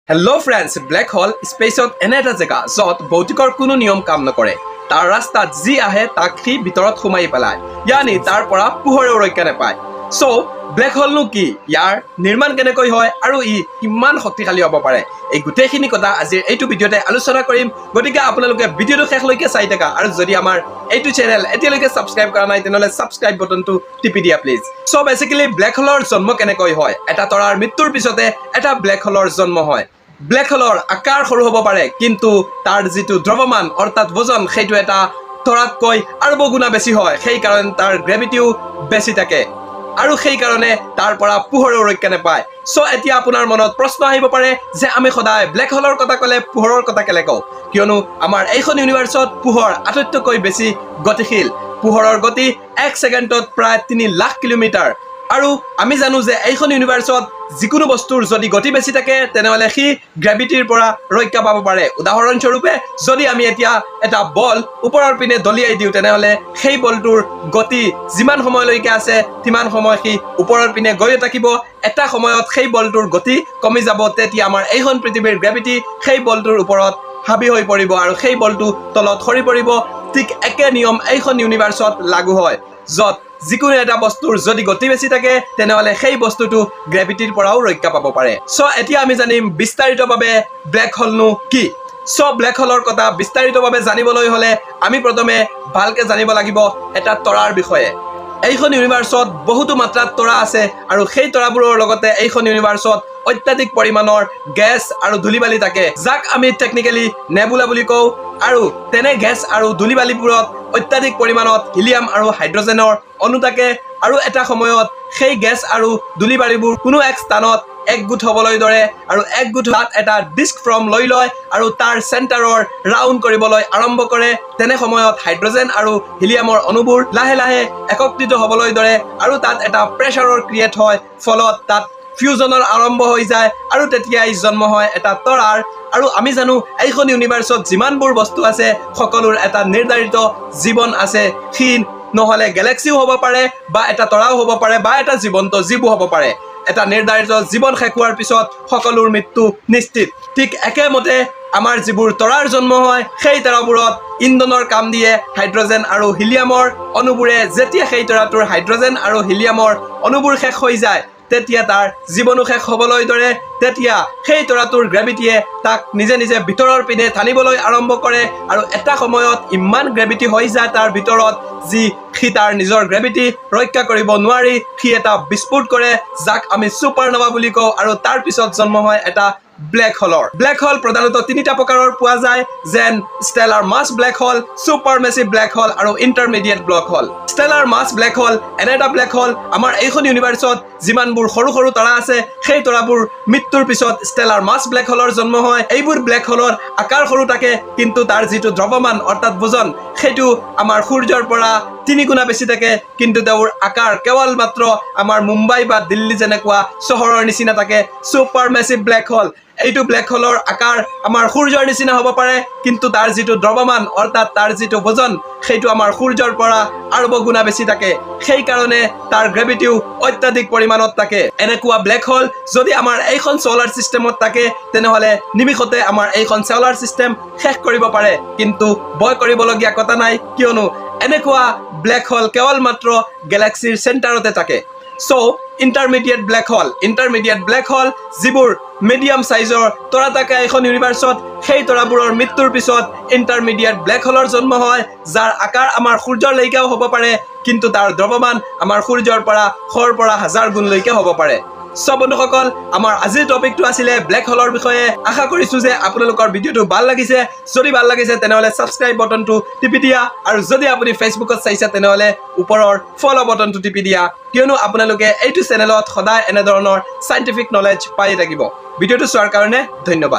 Hello' friends, black whole স্পেচত এনে এটা জেগা য'ত ভৌতিকৰ কোনো নিয়ম কাম নকৰে। তাৰ ৰাস্তাত যি আহে, তাক সি ভিতৰত সোমাই পেলায়, ইয়ানি তাৰ পৰা পোহৰেও ৰক্ষা নাপায়। চ' ব্লেক হোলনো কি, ইয়াৰ নিৰ্মাণ কেনেকৈ হয় আৰু ই কিমান শক্তিশালী হ'ব পাৰে, এই গোটেইখিনি কথা আজিৰ এইটো ভিডিঅ'তে আলোচনা কৰিম। গতিকে আপোনালোকে ভিডিঅ'টো শেষলৈকে চাই থাকা আৰু যদি আমাৰ এইটো চেনেল এতিয়ালৈকে ছাবস্ক্ৰাইব কৰা নাই, তেনেহ'লে ছাবস্ক্ৰাইব বটনটো টিপি দিয়া প্লিজ। চ' বেচিকেলি ব্লেক হোলৰ জন্ম কেনেকৈ হয়? এটা তৰাৰ মৃত্যুৰ পিছতে এটা ব্লেক হোলৰ জন্ম হয়। ব্লেক হোলৰ আকাৰ সৰু হ'ব পাৰে, কিন্তু তাৰ যিটো দ্ৰৱমান অৰ্থাৎ ওজন, সেইটো এটা তৰাতকৈ আৰু বহুগুণা বেছি হয়। সেইকাৰণে তাৰ গ্ৰেভিটিও বেছি থাকে আৰু সেইকাৰণে তাৰ পৰা পোহৰেও ৰক্ষা নাপায়। চ' এতিয়া আপোনাৰ মনত প্ৰশ্ন আহিব পাৰে যে আমি সদায় ব্লেক হোলৰ কথা ক'লে পোহৰৰ কথা কেলে কওঁ? কিয়নো আমাৰ এইখন ইউনিভাৰ্চত পোহৰ আটাইতকৈ বেছি গতিশীল। পোহৰৰ গতি 1 ছেকেণ্ডত প্ৰায় 3 লাখ কিলোমিটাৰ। আৰু আমি জানো যে এইখন ইউনিভাৰ্চত যিকোনো বস্তুৰ যদি গতি বেছি থাকে, তেনেহ'লে সি গ্ৰেভিটিৰ পৰা ৰক্ষা পাব পাৰে। উদাহৰণস্বৰূপে, যদি আমি এতিয়া এটা বল ওপৰৰ পিনে দলিয়াই দিওঁ, তেনেহ'লে সেই বলটোৰ গতি যিমান সময়লৈকে আছে, সিমান সময় সি ওপৰৰ পিনে গৈয়ে থাকিব। এটা সময়ত সেই বলটোৰ গতি কমি যাব। তেতিয়া আমাৰ এইখন পৃথিৱীৰ গ্ৰেভিটি সেই বলটোৰ ওপৰত হাবি হৈ পৰিব আৰু সেই বলটো তলত সৰি পৰিব। ঠিক একে নিয়ম এইখন ইউনিভাৰ্চত লাগু হয়, য'ত যিকোনো এটা বস্তুৰ যদি গতি বেছি থাকে, তেনেহ'লে সেই বস্তুটো গ্ৰেভিটিৰ পৰাও ৰক্ষা পাব পাৰে। চ' এতিয়া আমি জানিম বিস্তাৰিতভাৱে ব্লেক হোলনো কি। চ' ব্লেক হোলৰ কথা বিস্তাৰিতভাৱে জানিবলৈ হ'লে আমি প্ৰথমে ভালকে জানিব লাগিব এটা তৰাৰ বিষয়ে। এইখন ইউনিভাৰ্চত বহুতো মাত্ৰাত তৰা আছে আৰু সেই তৰাবোৰৰ লগতে এইখন ইউনিভাৰ্চত অত্যাধিক পৰিমাণৰ গেছ আৰু ধূলি বালি থাকে, যাক আমি টেকনিকেলি নেবুলা বুলি কওঁ। আৰু তেনে গেছ আৰু ধূলি বালিবোৰত অত্যাধিক পৰিমাণত হিলিয়াম আৰু হাইড্ৰজেনৰ অণু থাকে। আৰু এটা সময়ত সেই গেছ আৰু ধূলি বালিবোৰ কোনো এক স্থানত একগোট হ'বলৈ ধৰে আৰু একগোট তাত এটা ডিস্ক ফৰ্ম লৈ লয় আৰু তাৰ চেণ্টাৰৰ ৰাউণ্ড কৰিবলৈ আৰম্ভ কৰে। তেনে সময়ত হাইড্ৰজেন আৰু হিলিয়ামৰ অণুবোৰ লাহে লাহে একত্ৰিত হ'বলৈ ধৰে আৰু তাত এটা প্ৰেছাৰৰ ক্ৰিয়েট হয়। ফলত তাত ফিউজনৰ আৰম্ভ হৈ যায় আৰু তেতিয়াই জন্ম হয় এটা তৰাৰ। আৰু আমি জানো, এইখন ইউনিভাৰ্চত যিমানবোৰ বস্তু আছে, সকলোৰ এটা নিৰ্ধাৰিত জীৱন আছে। সি নহ'লে গেলেক্সিও হ'ব পাৰে বা এটা তৰাও হ'ব পাৰে বা এটা জীৱন্ত জীৱো হ'ব পাৰে। এটা নিৰ্ধাৰিত জীৱন শেষ হোৱাৰ পিছত সকলোৰ মৃত্যু নিশ্চিত। ঠিক একেমতে আমাৰ যিবোৰ তৰাৰ জন্ম হয়, সেই তৰাবোৰত ইন্ধনৰ কাম দিয়ে হাইড্ৰজেন আৰু হিলিয়ামৰ অণুবোৰে। যেতিয়া সেই তৰাটোৰ হাইড্ৰজেন আৰু হিলিয়ামৰ অণুবোৰ শেষ হৈ যায়, তেতিয়া তাৰ জীৱনো শেষ হ'বলৈ ধৰে। তেতিয়া সেই তৰাটোৰ গ্ৰেভিটিয়ে তাক নিজে নিজে ভিতৰৰ পিনে টানিবলৈ আৰম্ভ কৰে আৰু এটা সময়ত ইমান গ্ৰেভিটি হৈ যায় তাৰ ভিতৰত যি সি তাৰ নিজৰ গ্ৰেভিটি ৰক্ষা কৰিব নোৱাৰি সি এটা বিস্ফোট কৰে, যাক আমি ছুপাৰনভা বুলি কওঁ। আৰু তাৰ পিছত জন্ম হয় এটা ব্লেক হোলৰ। ব্লেক হোল প্ৰধানতঃ তিনিটা প্ৰকাৰৰ পোৱা যায়, যেন stellar mass black hole, super massive black hole আৰু intermediate black hole. Stellar mass black hole এনে এটা ব্লেক হোল, আমাৰ এইখন ইউনিভাৰ্চত যিমানবোৰ সৰু সৰু তৰা আছে, সেই তৰাবোৰ মৃত্যুৰ পিছত ষ্টেলাৰ মাছ ব্লেক হোলৰ জন্ম হয়। এইবোৰ ব্লেক হোলৰ আকাৰ সৰু থাকে, কিন্তু তাৰ যিটো দ্ৰৱমান অৰ্থাৎ ওজন, সেইটো আমাৰ সূৰ্যৰ পৰা 3 গুণা বেছি থাকে। কিন্তু তেওঁৰ আকাৰ কেৱল মাত্ৰ আমাৰ মুম্বাই বা দিল্লী যেনেকুৱা চহৰৰ নিচিনা থাকে। ছুপাৰ মেচিভ ব্লেক হোল, এইটো ব্লেক হোলৰ আকাৰ আমাৰ সূৰ্যৰ নিচিনা হ'ব পাৰে, কিন্তু তাৰ যিটো দ্ৰৱমান অৰ্থাৎ তাৰ যিটো ওজন, সেইটো আমাৰ সূৰ্যৰ পৰা আৰু গুণা বেছি থাকে। সেইকাৰণে তাৰ গ্ৰেভিটিও অত্যাধিক পৰিমাণত থাকে। এনেকুৱা ব্লেক হোল যদি আমাৰ এইখন চ'লাৰ ছিষ্টেমত থাকে, তেনেহ'লে নিমিষতে আমাৰ এইখন চ'লাৰ ছিষ্টেম শেষ কৰিব পাৰে। কিন্তু ভয় কৰিবলগীয়া কথা নাই, কিয়নো এনেকুৱা ব্লেক হোল কেৱল মাত্ৰ গেলেক্সিৰ চেণ্টাৰতে থাকে। So intermediate black hole, intermediate black hole, যিবোৰ মিডিয়াম চাইজৰ তৰা থাকে এইখন ইউনিভাৰ্চত, সেই তৰাবোৰৰ মৃত্যুৰ পিছত ইণ্টাৰমিডিয়েট ব্লেক হোলৰ জন্ম হয়, যাৰ আকাৰ আমাৰ সূৰ্যৰ লৈকেও হ'ব পাৰে, কিন্তু তাৰ দ্ৰৱমান আমাৰ সূৰ্যৰ পৰা শৰ পৰা হাজাৰ গুণলৈকে হ'ব পাৰে। চ' বন্ধুসকল, আমাৰ আজিৰ টপিকটো আছিলে ব্লেক হোলৰ বিষয়ে। আশা কৰিছোঁ যে আপোনালোকৰ ভিডিঅ'টো ভাল লাগিছে। যদি ভাল লাগিছে, তেনেহ'লে ছাবস্ক্ৰাইব বটনটো টিপি দিয়া আৰু যদি আপুনি ফেচবুকত চাইছে, তেনেহ'লে ওপৰৰ ফ'ল' বটনটো টিপি দিয়া, কিয়নো আপোনালোকে এইটো চেনেলত সদায় এনেধৰণৰ চাইণ্টিফিক নলেজ পাই থাকিব। ভিডিঅ'টো চোৱাৰ কাৰণে ধন্যবাদ।